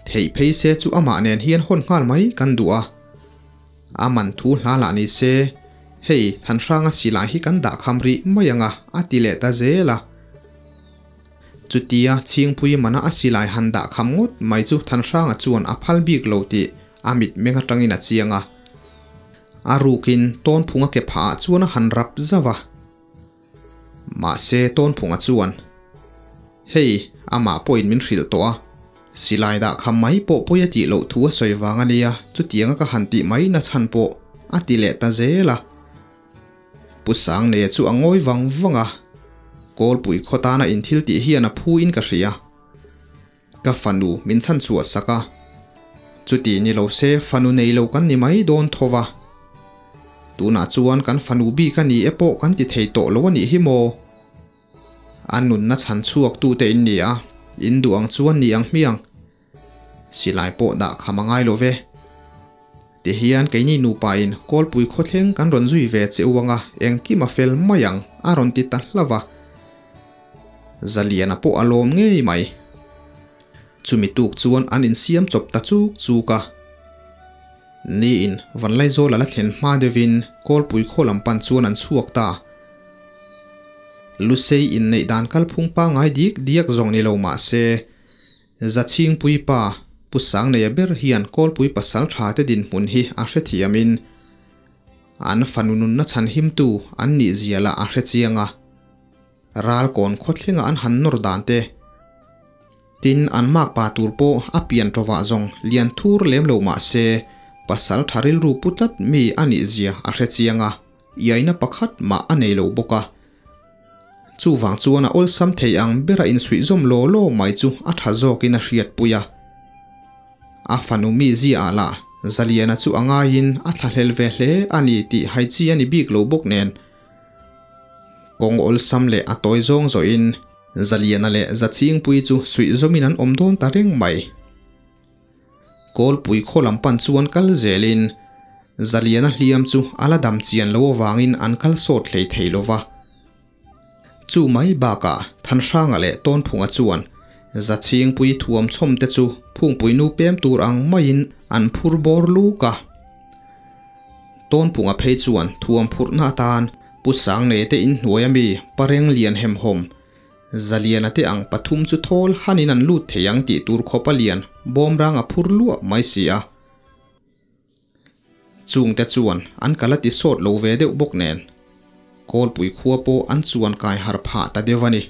Theih phei se chu amah nen hian hawn nghal mai kan duh a. A man thu hla lah ni se, hei, Thanhranga silai hi kan dah kham rih mai ang a, a ti leh ta zel a. Chutia Chhingpui mana a silai han dah kham ngawt mai chu Thanhranga chuan a phal bik lo tih a mitmeng atangin a chiang a. A rukin Tawnphunga ke phah ah chuan a han rap zauh a. Mahse Tawnphunga chuan, Hei, amah pawhin min hrilh tawh a. Silai dah kham mai pawh pawi a tih loh thu a sawi vang a nia, chutianga ka han tih mai nachhan pawh a ti leh ta zel a. Pu Sangneia chu a ngawi vang vang a, Kawlpui khaw tana inthil tih hian a phu in ka hria. Ka fanu min chhan chhuah sak a, chuti ni lo se fanu nei lo kan ni mai dawn tho va. Tunah chuan kan fanu bik a ni e pawh kan ti thei tawh lo a nih hi maw? A nunna chhan chhuak tute in ni a, in duh ang chuan ni ang hmiang. Silai pawh dah kham a ngai lo ve. Tihian keini nupa in Kawlpui khawthleng kan rawn zui ve che u anga engkim a fel mai ang a rawn ti ta hlauh a. Zaliana pawh a lawm ngei mai. Chumi tuk chuan an insiam chawp ta chuk chuk a. Niin Vanlaizawla la thlen hma deuhin Kawlpui khaw lam pan chuan an chhuak ta. Lusei inneih dan kalphung pangngai dik diak zawng ni lo mah se, Zachhingpui pa, Pu Sangneia ber hian Kawlpui pasal tha te dinhmun hi a hrethiamin an fanu nunna chhanhimtu an nih zia lah a hrechiang a. Ralkawn khawthlenga an han nawr dan te, tin an makpa tur pawh a pian tawvah zawng lian thur lem lo mah se pasal tha rilru pu tlat mi a nih zia a hrechiang a, iaina pakhat mah a nei lo bawk a. Chuvang chuan a awlsam thei ang bera insuihzawm law law mai chu a tha zawkin a hriatpui a. A fanu mi ziaah lah Zaliana chu a ngaiin a thlahlel ve hle a ni tih hai chi a ni bik lo bawk nen. Kawng awlsam leh a tawi zawng zawhin Zaliana leh Zachhingpuii chu suihzawmin an awm dawn ta reng mai. Kawlpui khaw lam pan chuan kal zelin. Zaliana hliam chu a la dam chian lo avangin an kal sawt hlei thei lo va. Chu mai bakah Thanhranga leh Tawnphunga chuan Zachhingpui thuam chhawm te chu phungpui nu pem tur ang maiin an phur bawr luk a. Tawnphunga phei chuan thuam phurhna atan Pu Sangnei te inhnuai ami Pareng lian hemhawm Zaliana te ang pathum chu thawl hanin an lut thei ang tih tur khawp a lian bawmrang a phur luah mai si a. Chungte chuan an kal a ti sawt lo ve deuh bawk nen Kawlpui khua pawh an chuan kai har phah ta deuh a ni.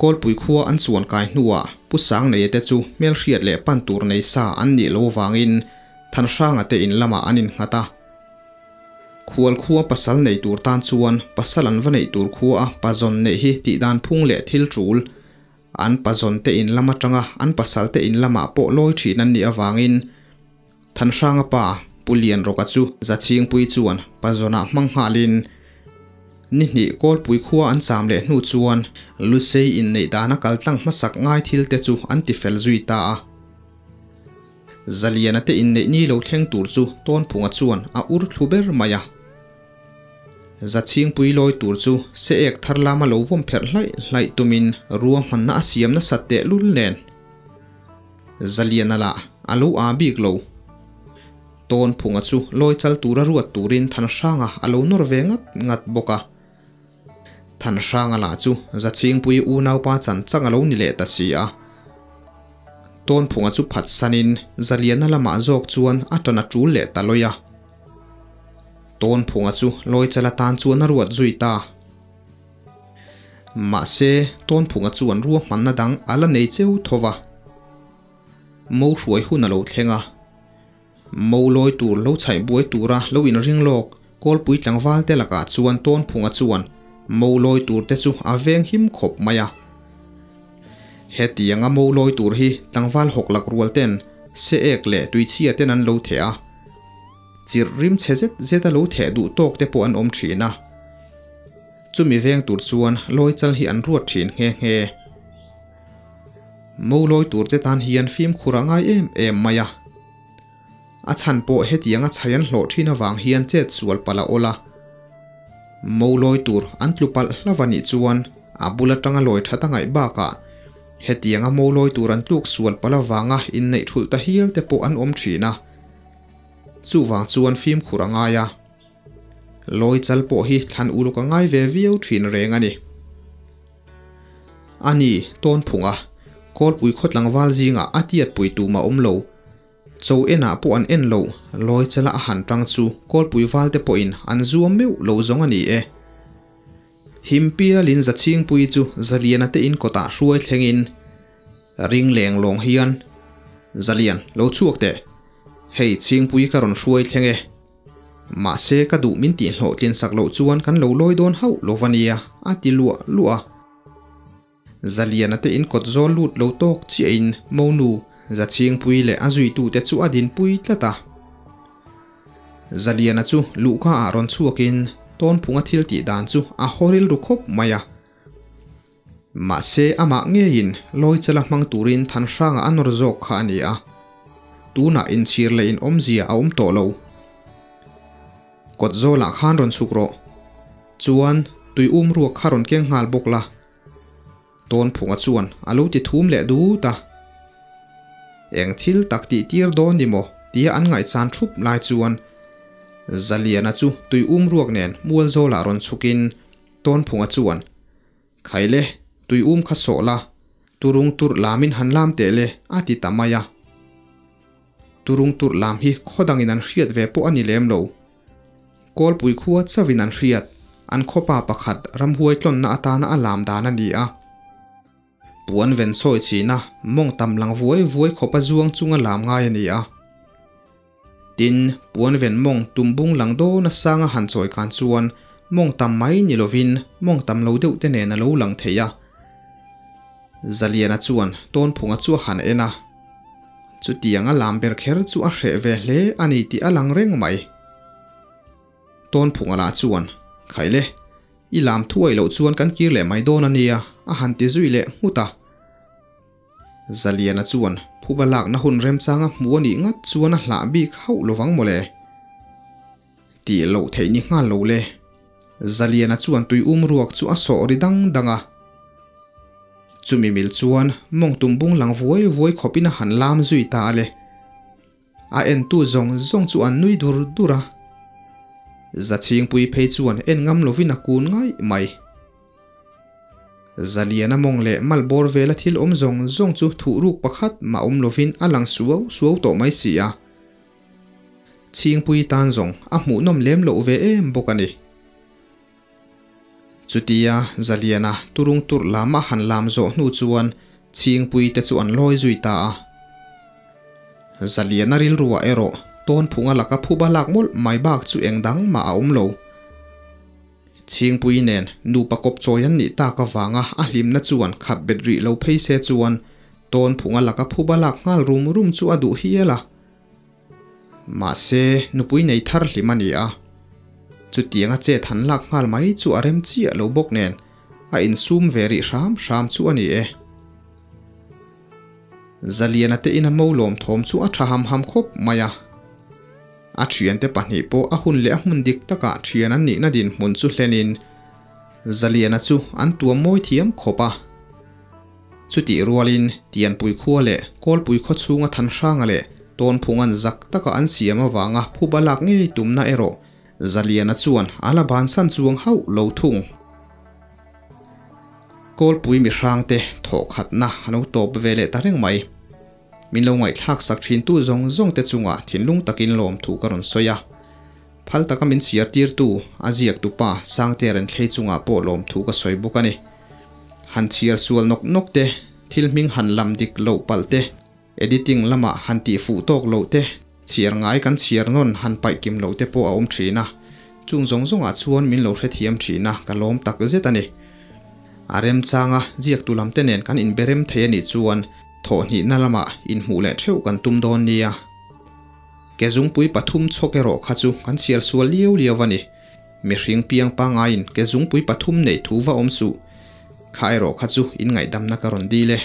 Kawlpui khua an chuan kai hnuah Pu Sangneia te chu hmelhriat leh pan tur nei sa an nih lo vangin Thanhranga te in lamah an innghat a. Khual khua pasal nei tur tan chuan pasal an va neih tur khua a pazawn neih hi tihdan phung leh thil tul An pazawn te in lam atanga an pasal te in lamah pawh lawi thin an nih avangin Thanhranga pa Pu Lianrawka chu Zachhingpui chuan pazawnah hmang nghalin ni hnih Kawlpui khua an cham leh hnu chuan Lusei inneih dana kal tlang hmasak ngai thil te chu an ti fel zui ta a. Zaliana te inneih ni lo thleng tur chu Tawnphunga chuan a ur thlu ber mai a. Zachhingpui lawi tur chu se ek thar lama lo vawm pherh hlaih hlaih tumin ruahmanna a siam nasat tehlul nen. Zaliana lah a lo aa bik lo. Tawnphunga chu lawi chal tura ruat turin Thanhranga a lo nawr ve ngat ngat bawk a. Thanhranga lah chu Zachhingpui unaupa chan chang a lo ni leh ta si a. Tawnphunga chu phatsanin Zaliana lamah zawk chuan a tan a tul leh ta lawi a. Tawnphunga chu Lawichala tan chuan a ruat zui ta. Mahse, Tawnphunga chuan ruahmanna dang a la nei cheu tho va. Mo hruai hun a lo thleng a. Mo lawi tur lo chhaih buai tura lo inring lawk Kawlpui tlangval te lakah chuan Tawnphunga chuan mo lawi tur te chu a veng him khawp mai a. Hetianga mo lawi tur hi tlangval hawk lak rual ten se ek leh tuichhia ten an lo theh a. Chirh rim chhe zet zet a lo theh duh tawk te pawh an awm thin a. Chumi veng tur chuan lawi chal hi an ruat thin nghe nghe. Mo lawi tur te tan hian fimkhur a ngai em em mai a. A chhan pawh hetiang a chhai an hlawh thin avang hian chet sual palh a awl a. Mo lawi tur an tlu palh hlauh a nih chuan a bul atanga lawi that a ngaih bakah hetiang a mo lawi tur an tluk sual palh avanga inneih thulh ta hial te pawh an awm thin a. Chuvang chuan fimkhur a ngai a, lawi chal pawh hi thlan uluk a ngai ve viau thin reng a ni. A ni, Tawnphunga, Kawlpui khaw tlangval zingah a tiatpui tum a awm lo. Cho enah pawh an en lo, lawi chala a han tang chu Kawlpui valte pawhin an zuam meuh lo zawng a ni e. Himpialin Zachhingpui chu Zaliana te in kawtah hruai thlengin ring leng lawng hian, Zalian, lo chhuak teh. Hei Chhingpui ka rawn hruai thleng e. Mahse ka duh min tih hlawhtlin sak loh chuan kan lo lawi dawn hauh lo va nia, a ti luah luah a. Zaliana te in kawt zawl lut lo tawk chiahin Monu, Zachhingpui leh a zuitute chu a dinpui tlat a. Zaliana chu luhka ah rawn chhuakin Tawnphunga thil tih dan chu a haw rilru khawp mai a. Mahse amah ngeiin Lawichala hmang turin Thanhranga a nawr zawk kha a ni a. Tunah inchhir leh inawmzia a awm tawh lo. Kawt zawlah khan rawn chhuk rawh. Chuan tui um ruak kha rawn keng nghal bawk la. Tawnphunga chuan a lo ti thum leh dut a. Eng thil tak tih tir dawn ni maw tia an ngaihchan thup lai chuan Zaliana chu tui um ruak nen mual zawlah rawn chhukin Tawnphunga chuan, Khaile, tui um kha sawh la, turung turh lamin han lam teh le, a ti ta mai a. Turung turh lam hi khaw dangin an hriat ve pawh a ni lem lo. Kawlpui khua chauhin an hriat, an khawpa pakhat ramhuai tlawnna atana a lam dan a ni a. Puan ven sawi chhina mawng tam lang vuai vuai khawpa zuang chunga lam ngai a ni a. Tin, puan ven mawng tumbung lang dawn a sanga han chawi khan chuan mawng tam mai ni lovin mawng tam lo deuh te nen a lo lang thei a. Zaliana chuan Tawnphunga chu a han en a. Chutiang a lam ber kher chu a hreh ve hle a ni tih a lang reng mai. Tawnphunga lah chuan, Khaile, i lam thuai loh chuan kan kir leh mai dawn a nia, a han ti zui leh nghut a. Zaliana chuan phuba lakna hun remchanga hmu a nih ngat chuan a hlah bik hauh lovang mawle. Tih loh theih ni nghal lo le. Zaliana chuan tui um ruak chu a sawh ri dang dang a. Chumi mil chuan mawng tum bung lang vuai vuai khawpin a han lam zui ta a le. A entu zawng zawng chu an nui dur dur a. Zachhingpui phei chuan en ngam lovin a kun ngaih mai. Zaliana mawng leh mal bawr vela thil awm zawng zawng chu thuhruk pakhat mah awm lovin a lang suau suau tawh mai si a. Chhingpui tan zawng a hmuhnawm lem loh ve em bawk a ni. Chutia Zaliana turung turh lam a han lam zawh hnu chuan Chhingpui te chu an lawi zui ta a. Zaliana rilruah erawh tawnphunga laka phuba lak mawlh mai bak chu eng dang mah a awm lo. Chhingpui nen nupa kawp chawi an nih tak avanga a hlimna chuan khat bet rih lo phei se chuan tawnphunga laka phuba lak nghal rum rum chu a duh hial a. Mahse, nupui nei thar hlim a ni a. Chutianga chet han lak nghal mai chu a rem chiah lo bawk nen a insum ve rih hram hram chu a ni e. Zaliana te ina mo lawm thawm chu a tha ham ham khawp mai a. A thiante pahnih pawh a hun leh a hmun dik takah thian an nihna dinhmun chu hlenin Zaliana chu an tuam mawi thiam khawp a. Chutih rualin Tianpui khua leh Kawlpui khaw chhunga Thanhranga leh Tawnphunga'n zak taka an siam avanga phuba lak ngei tumna erawh Zaliana chuan a la bansan chuang hauh lo thung. Kawlpui mihrangte thawhkhatna a lo tawp ve leh ta reng mai. Min lo ngaihthlak sak thintu zawng zawngte chungah thinlung takin lawmthu ka rawn sawi a. Phal taka min chhiar tirtu a ziaktu pa Sangtea Renthlei chungah pawh lawmthu ka sawi bawk a ni. Han chhiar sual nawk nawk te, thil hming han lam dik loh palh te, editing lamah han tih fuh tawk loh te, chhiar ngai kan chhiar nawn han paih kim loh te pawh a awm thin a. Chung zawng zawngah chuan min lo hrethiam thin a, ka lawm tak zet a ni. A remchanga ziaktu lam te nen kan inberem thei a nih chuan thawhhnihna lamah inhmuh leh theuh kan tum dawn nia. Ke zungpui pathum chhawk erawh kha chu kan chhiar sual liau liau a ni. Mihring piang pangaiin ke zungpui pathum neih thu va awm suh. Kha erawh kha chu in ngaihdamna ka rawn dil e.